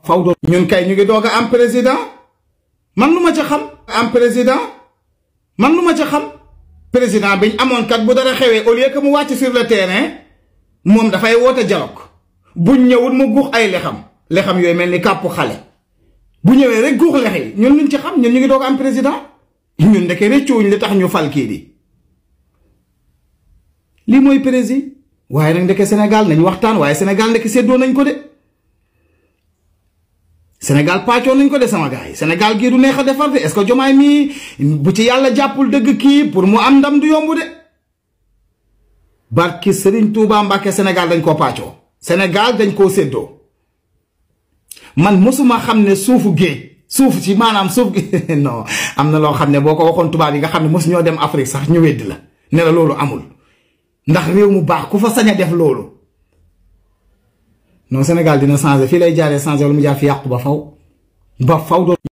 Fawdo ñun kay ñu ngi doog a am président man lu ma ca xam am président man lu ma ca xam président biñ amoon kat bu dara xewee au lieu que mu wàcc sur le terrain moom dafay woote dialogue buñ ñëwul mu guux ay lexam yooyu mel ni kàppu xale bu ñëwee rek guux lex yi ñun luñ ci xam ñun ñu ngi doog a am président ñun ndeke rëccuwuñ li tax ñu fal kii di lii mooy président waaye nag ndeke Sénégal nañ waxtaan waaye Sénégal ndeke séddoo nañ ko de Sénégal pàccoo nañ ko de sama gars yi Sénégal gii du neex a defar de est-ce que Diomaye mii bu ci yàlla jàppul dëgg kii pour mu am ndam du yomb de barki Serigne Touba Mbacke Sénégal dañ koo pàccoo Sénégal dañ koo séddoo man mosuma xam ne suufu géej suuf ci maanaam suuf gi non am na loo xam ne boo ko waxoon tubaab yi nga xam ne mosu ñoo dem Afrique sax ñu weddi la ne la loolu amul ndax réew mu baax ku fa sañ a def loolu non Sénégal dina changer fii lay jaaree changer wala mu jaar fi yàqu ba faw